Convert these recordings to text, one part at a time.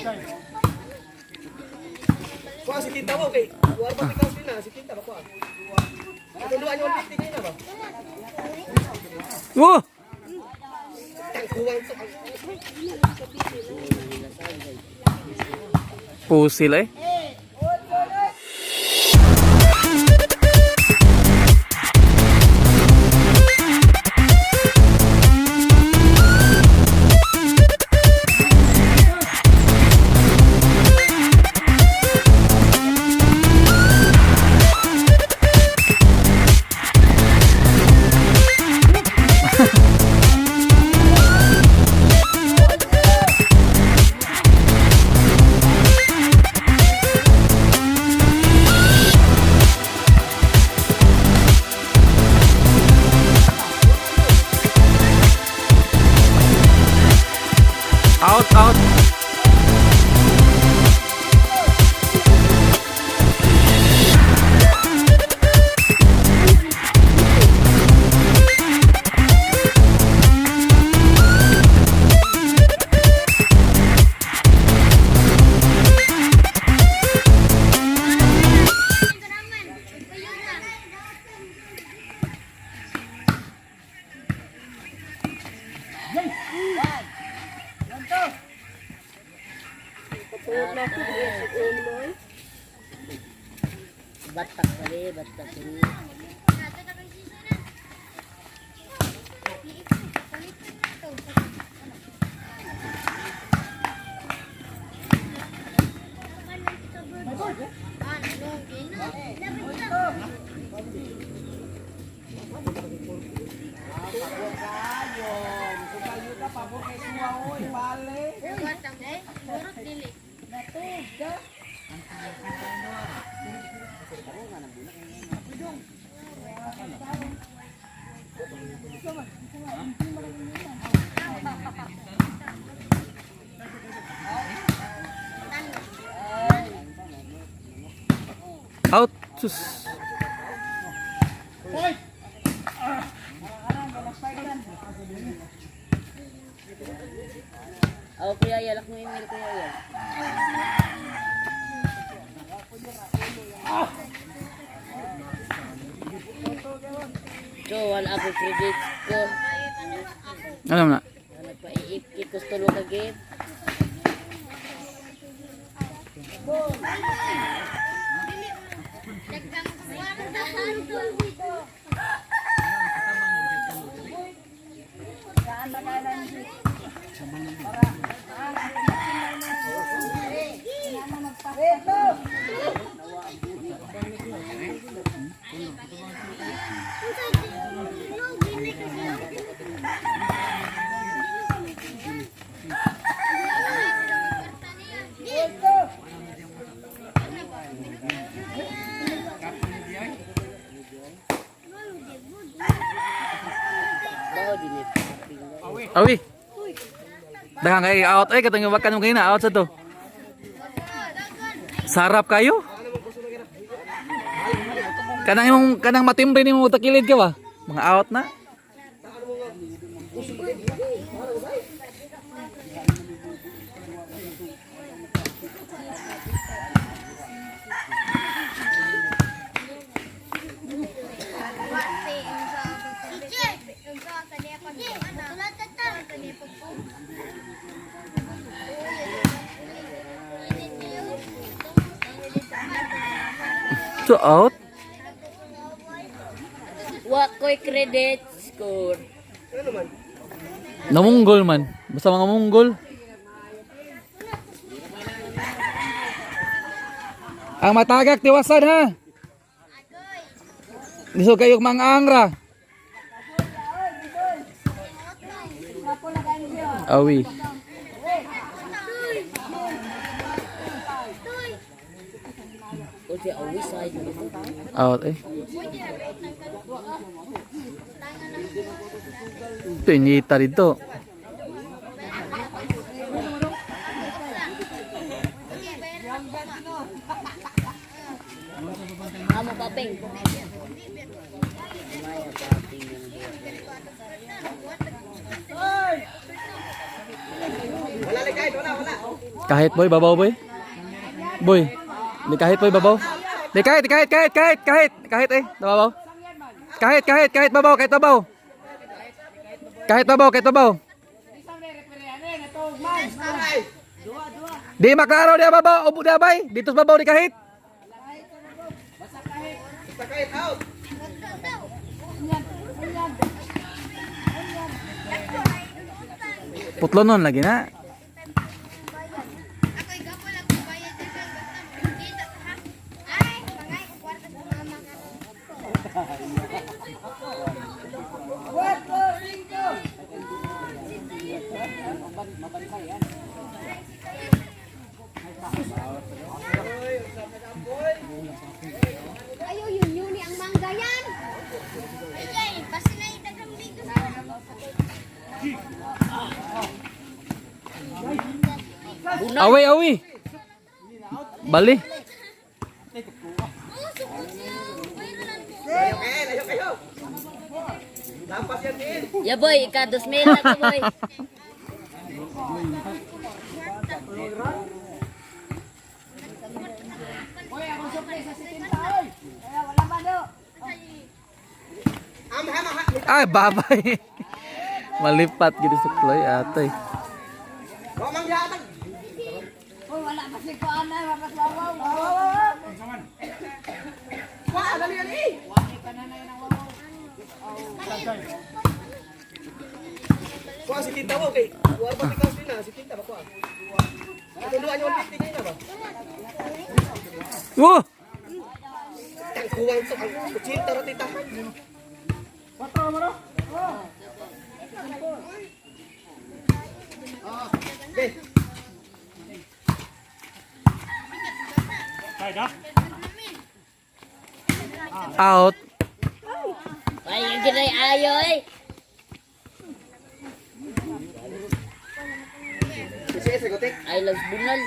Kuha si Tinta mo kay. Kuha ba ikaw sila si Tinta ba kuha? Tunduan yung 150 kayo na ba? Oh! Tangkuwang to. Pusil eh. Out, out. Batak kali, batak ini. Out. Sus. Oh, kuya, yalak mo email, kuya, yal. So, wala ako credit ko. Ano na? Nagpa-iip ko sa tulo ka game. Bao din eh. Awi. Daghang kay out ay katong wakan mo kanina out sa to. Sarap kayo. Kanang imong kanang matimbre nimo takilid ka ba? Mga out na. So out. Wa ko'y credit score. Ano naman? Namunggol man. Basta mga munggol. Ang matagak tiwasan ha. Lisod kayo mga angra. Awi. O di awi side mo ito. Out eh. Ito, inita dito. Amo papeng. Maya papeng yung buwan. Wala lang kahit, wala, wala. Kahit boy, babaw boy. Boy. Di kahit boy, babaw. Di kahit, kahit, kahit, kahit, kahit, kahit eh, babaw. Kahit, kahit, kahit babaw, kahit babaw. Kahit babaw, kahit babaw. Di maklaro di babaw, ubo di abay. Dito sa babaw di kahit. Basta kahit out. Putlo nun lagi na. Ako'y gapo lang kung bayad sa basta makikita ka ha. Ay, mangay ko kwarta sa mama ka. Ayo yun yun ni ang mangga yan. Ay, ay, basta na itagang dito sa. Awi, awi. Bali. Oh, sukot siya. Bayro lang po. Ayaw kayo, ayaw kayo. Lampas yan din. Ya boy, ika 2,000 na ko boy. Am, ham, ha. Ay, babay. Malipat gid sa tuloy atoy. Wa mang yatag. Wala pa si kuan na, mapaswawaw. Wa, dali dali. Kuha si Tita mo kay. Kuha ba ikaw sila si Tita ba kuha? Tunduan niyo 150 kayo na ba? Wo! Ang kuwang to ang kuchinta ra tita. Be. Out. Ay, ang ginay ayo eh. Sige, sagotik. I love bunal.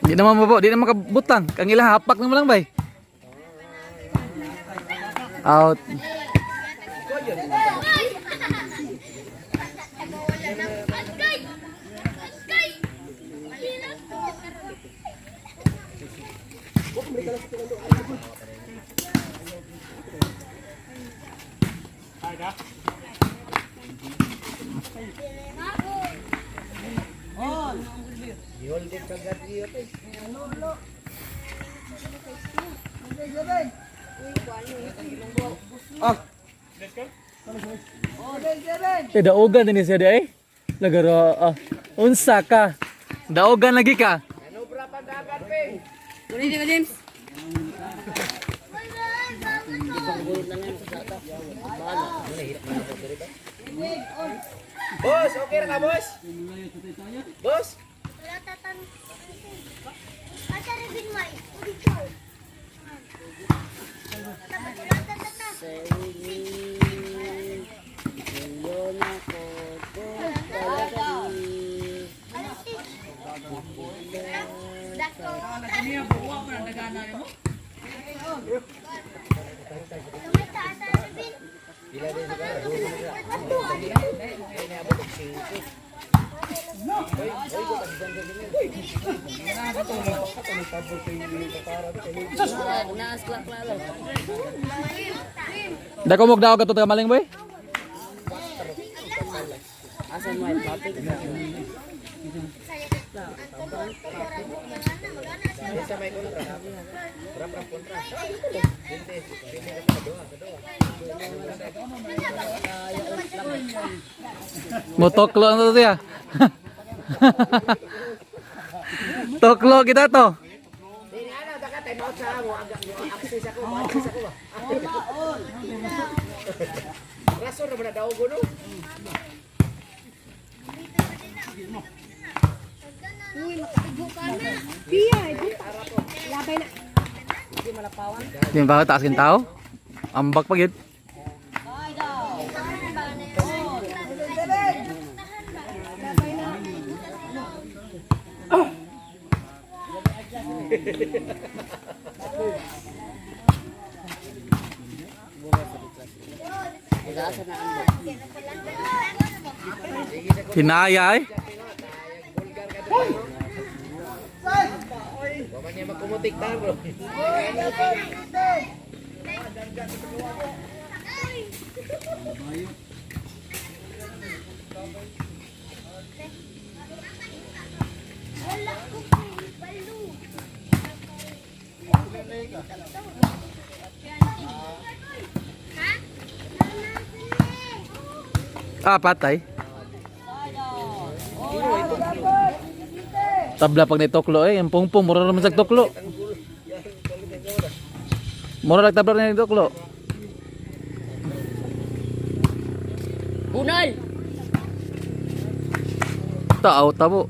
Di naman mabaw, di naman kabutang. Kang ila hapak naman lang bay. Out. Ay! Wala na. Agay! Agay! Hirap ko. Ah, Eh, daogan din siya di ay. Lagaro, ah. Unsa ka? Daogan lagi ka. Boss, okay ra ka, boss? Boss? Wala tatan. Asa rin may? Dito. Wala tatata. Dako. Lumay ta asa rin. Ato. Naas klaro. Dako mo daog ka to taga maling boy. Asa mo ay topic? Motoklo na to siya. Toklo kita to. Dini ana taka time out sa mo aga mo access ako, mo access ako ba. Rason ra ba na daw no? Uy, makaigo ka na. Biya, Labay na. Di ba taas kin tao? Ambak pa gid. Taga-asa na ang Hinaya eh. Wala niya magkumutik taro. Wala ko balo. Ha? Ah, patay. Tabla pag nitoklo eh, yung pungpong, mura naman sa toklo. Mura lang tabla na nitoklo. Bunal! Ito, out tabo.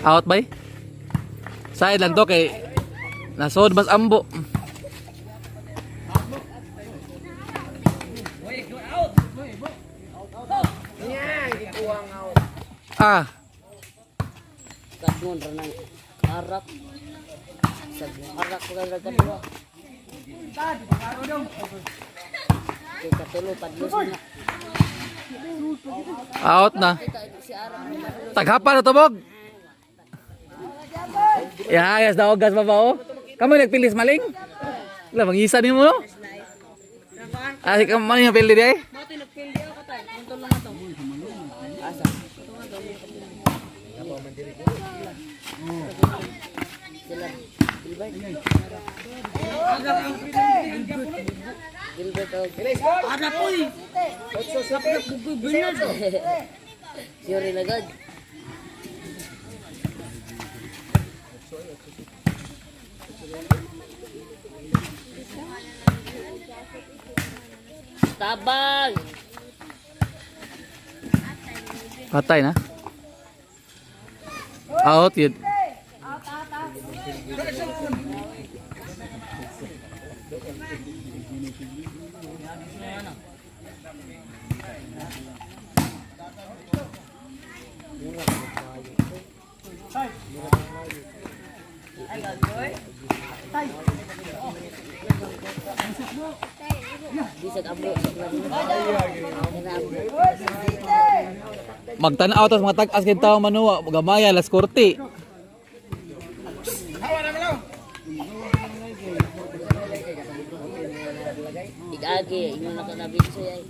Out bay? Side lang to kay nasod mas ambo. Ah, Kadngon ra nang arak. Sa arak ko ra kadua. Kay katulo padlos na. Out na. Kita si arak. Taghapa na tubog. Ya, yes daw gas babaw. Kamu nagpilis maling? Wala mangisa nimo no? Ah, si kamu man yung pili di ay? Asa? Sila Gilbert. Gilbert og Sorry na God. Tabang! Patay na. Out yun. Bisag abo sa plan. Magtanaw tas mga tag-as kay tao manuwa, gamaya las korte. Igagi, ingon na ka na bitso ay.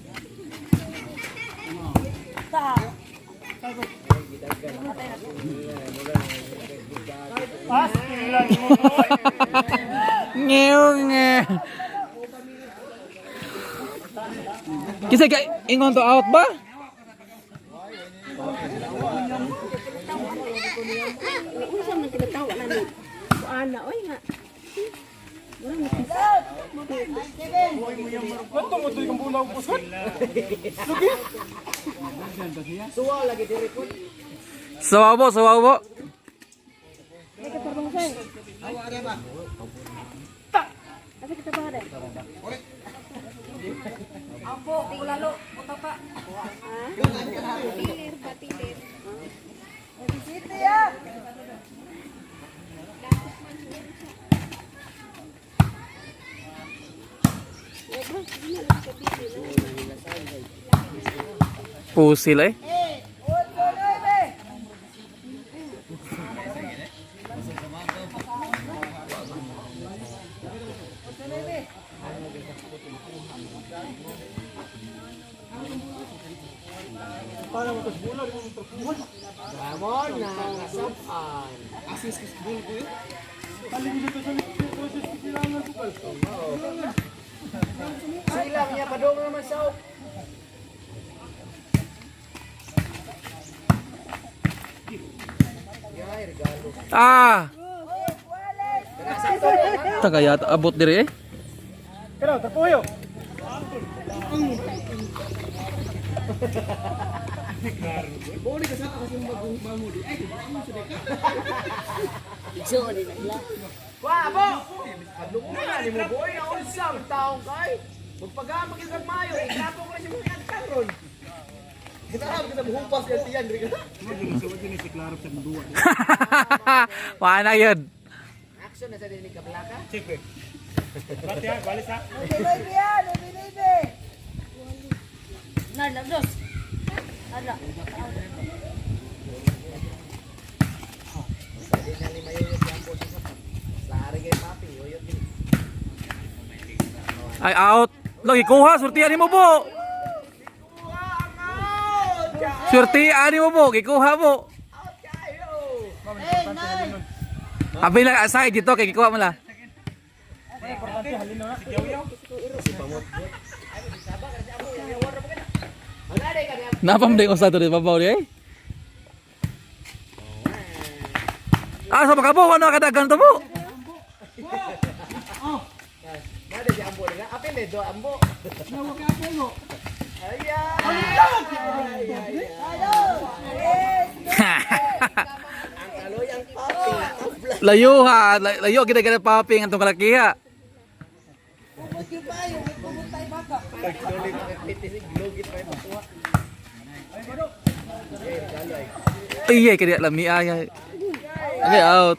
Ngew nge. Kasi kay ingon to out ba? Unsa man kinatawa na ni? Ana oy nga. Sawaw bo, sawaw bo. Asa kita ba dai? Pilir ba pilir? Pusil eh. Ramon na kasapan. Silang niya padung naman sa ok. Ah. Tagaya abot dire eh. Igsoon ni nila. Wa abo. Padung na ni mo boy na unsang taong kay. Magpagama gyud kag mayo, ikapo ko na siya mga karon. Kita kita muhupas kay tiyan diri ka. Wala yun. Action na sa dinhi ka blaka. Nala, dos. Nala. Pwede na ni Mayuyot yung ambo sa sapat. Sa ari kay papi, yuyot din. Ay, out. Lagi kuha, surtian nimo po. Surtian nimo po, gikuha mo. Out kayo! Abi lang aside dito kay gikuha mo la. Napam din usa to di babaw di eh. Ah, sa makabo ano kadagan to mo? Nada si ambo nila. Apil eh, do ambo. Ang kaloy ang papi. Layo ha, layo gid gid paping antong kalakiha. Pagtuloy makikiti lugit pa yung pakuha. Tiye kay lami ay. Okay, out.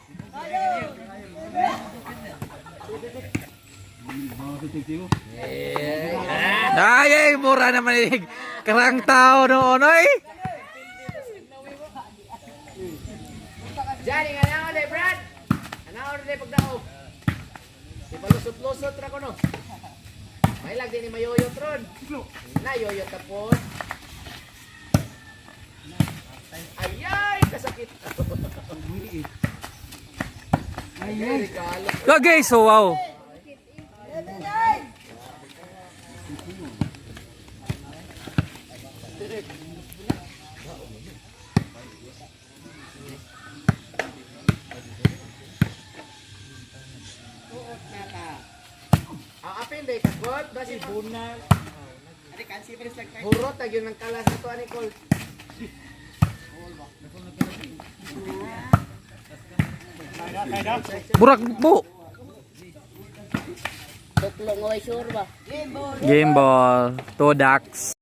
Ay, ay, mura naman eh. Karang tao noon, ay. Diyan, nga na eh, Brad. Anaon na pagdaog. Si palusot-lusot ra ko no. May lag din ni mayoyot ron. Na yoyot tapon. Ayay, kasakit. Ay, regalo. Okay, so wow. Ang apil day kagot basi bunal. Hurot ag yun ang kalas na to ani Col. Burak bu. Tuklo ngoy sure ba? Game ball. Two ducks.